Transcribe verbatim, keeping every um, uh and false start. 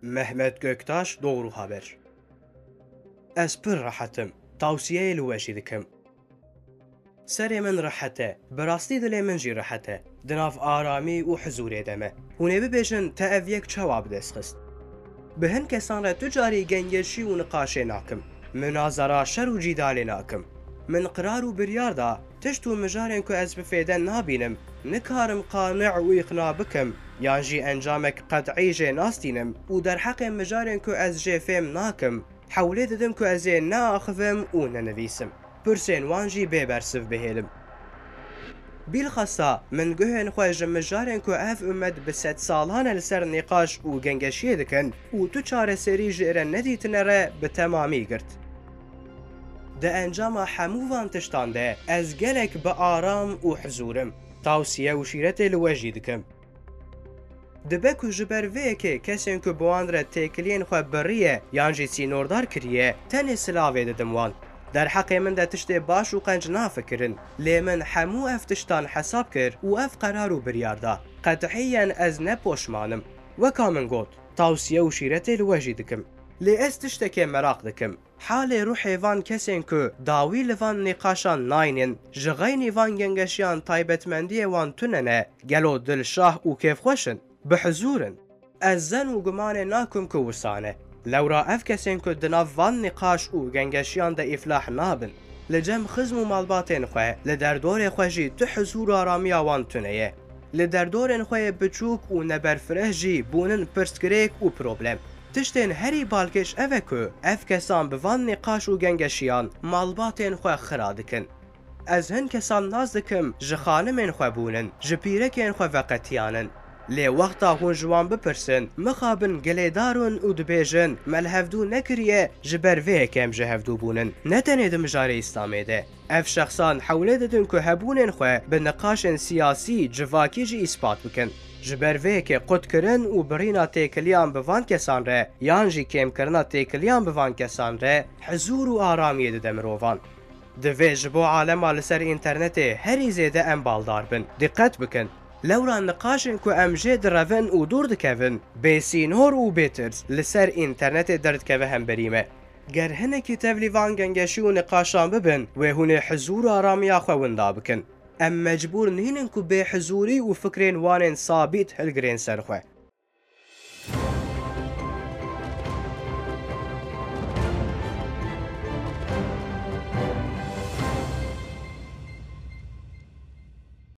Mehmet Göktaş, Doğru Haber. Ez pir rehet im. Tawsiyeyê li we jî dikim. Serê min rehet e. Bi rastî dilê min jî rehet e. Di nav aramî û hizûrê de me. Hûn ê bibêjin, te ev yek çawa bi dest xist? Bi hin kesan re tu carî gengeşî û niqaşê nakim. Minazara şer û cîdalê nakim. Min qirar û biryar da, tişt û mijarên ku ez bi fêde nabînim, nikarim qani'û îqna bikim, yan jî encamek qet'î jê nastînim û derheqê mijarên ku ez jê fêm nakim, hewlê didim ku ez ê neaxivim û nenivîsim. Pirsên wan jî bê bersiv bihêlim. Bîlxasa min guhên xwe ji mijarên ku ev ummet bi sedsalan e li ser nîqaş û gengeşiyê dikin û tu çareserî ji êre nedîtine re bi temamî girt. Di encama hemû van tiştan de ez gelek bi aram û hizûr im. Tawsiye û şîretê li we jî dikim. Dibe ku ji ber vê yekê kesên ku bi wan re têkiliyên xwe biriye yan jî sînordar kiriye, tenê silavê didim wan. Derheqê min de tiştê baş û qenc nafikirin, lê min hemû ev tiştan hesab kir û ev qerar û biryar da. Qet'iyen ez ne poşman im. Weka min got, tawsiye û şîretê li we jî dikim. Lê ez tiştekê meraq dikim. Halê ruhê van kesên ku dawî li van nîqaşan naynin, ji xeynî van gengeşiyan taybetmendiyê wan tune ne, gelo dilşah û kêfxweş in, bi hizûr in? Ez zen û gumanê nakim ku wisa ne. Lewra ev kesên ku di nav van nîqaş û gengeşiyan de îflah nabin. Li cem xizm û malbatên xwe, li derdorê xwe jî tu hizûr û aramiya wan tune ye. Li derdorên xwe yê biçûk û neberfireh jî bûnin pirsgirêk û problem. Tiştên herî balkêş ev e ku ev kesan bi van nîqaş û gengeşiyan malbatên xwe xira dikin. Ez hin kesan nas dikim, ji xanimên xwe bûnin, ji pîrekên xwe veqetiyanin. Lê wexta hûn ji wan bipirsin, mixabin gelêdar in û dibêjin, me li hevdû nekiriye, ji ber vê yekê em ji hevdû bûnin. Ne tenê di mijarê Îslamê de. Ev şexsan hewlê didin ku hebûnên xwe bi niqaşên siyasî, civakî jî îspat bikin. Ji ber vê yekê qutkirin û birîna têkiliyan bi van kesan re, yan jî kêmkirina têkiliyan bi van kesan re, hizûr û aramiyê dide mirovan. Divê ji bo alema li ser înternetê herî zêde em baldar bin, diqet bikin. Lewra niqaşên ku em jê direvin û dûr dikevin, bêsînor û bêtirs li ser înternetê derdikeve hemberî me. Ger hinekî tevlî van gengeşî û niqaşan bibin, wê hûn ê hizûr û aramiya xwe winda bikin. Em mecbûr nînin ku bê hizûrî û fikrên wan ên sabît hilgirên ser xwe.